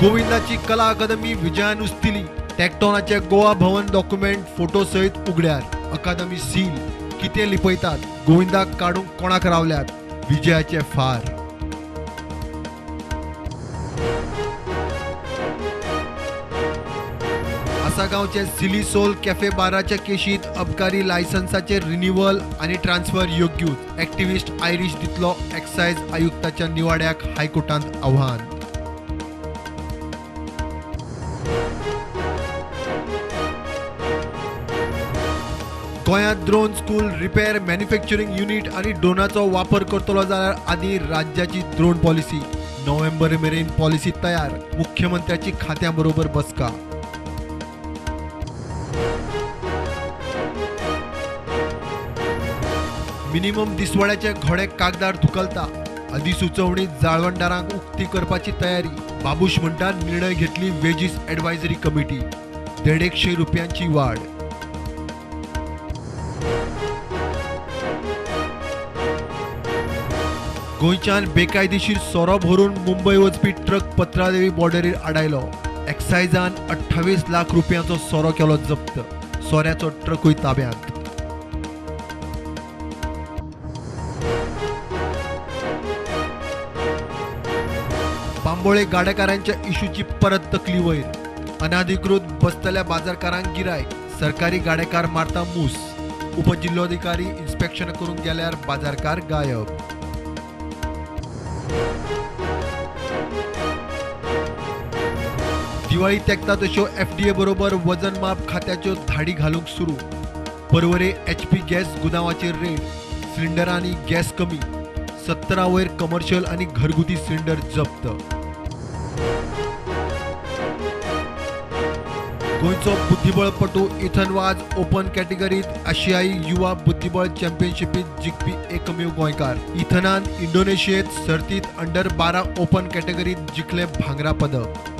गोविंदाची कला अकादमी विजयान उस्तिली. टॅक्टॉनाचे गोवा भवन document photo सयत उगड्यार. अकादमी seal. कितें लिपयतात? गोविंदाक काडूंक कोणाक रावल्यात? विजयाचे फार. आसागांवचे सिली सोल कॅफे बाराच्या केशीत अबकारी लायसन्साचे रिन्युअल आनी ट्रान्सफर योग्यूच. एक्टिविस्ट आयरीश दितलो एक्सायज आयुक्ताच्या निवाड्याक हायकोर्टांत आव्हान. गोंयांत drone school, repair, manufacturing unit आनी ड्रोनाचो वापर करतलो जाल्यार आदी राज्याची ड्रोन पॉलिसी. नोव्हेंबर मेरेन पॉलिसी तयार. मुख्यमंत्र्याची खात्यां बरोबर बसका. मिनिमम दिसवड्याचे घोडे कागदार धुकलता. अधिसुचोवणी जाळवणदारांक उक्ती करपाची तयारी. बाबूश म्हणटा निर्णय घेतली वेजीस एडवायजरी कमिटी. 150 रुपयांची वाड. गोंयच्यान बेकायदेशीर सोरो भरून मुंबय वचपी ट्रक पत्रादेवी बॉर्डरीर आडायलो. एक्सायजान 28 लाख रुपयांचो सोरो केलो जप्त. सोऱ्याचो ट्रकूय ताब्यांत. बांबोळे गाडेकारांच्या इशूची परत तकली वयर. अनाधिकृत बसतल्या बाजारकारांक गिरायक. सरकारी गाडेकार मारता मूस. उपजिल्होधिकारी इन्स्पेक्शन करूंक गेल्यार बाजारकार गायब. दिवाळी तेंकता तश्यो एफडीए बरोबर वजन माप खात्याच्यो धाडी घालूंक सुरू. पर्वरे एचपी गॅस गुदांवाचेर रेड. सिलिंडरांनी गॅस कमी. 17 वयर कमर्शियल आनी घरगुती सिलिंडर जप्त. गोंयचो बुद्धिबळपटू इथन वाज ओपन कॅटेगरीत आशियाई युवा बुद्धिबळ चॅम्पियनशिपीत जिखपी एकमेव गोंयकार. इथनान इंडोनेशियेत सर्तीत अंडर 12 ओपन कॅटेगरीत जिखले भांगरा पदक.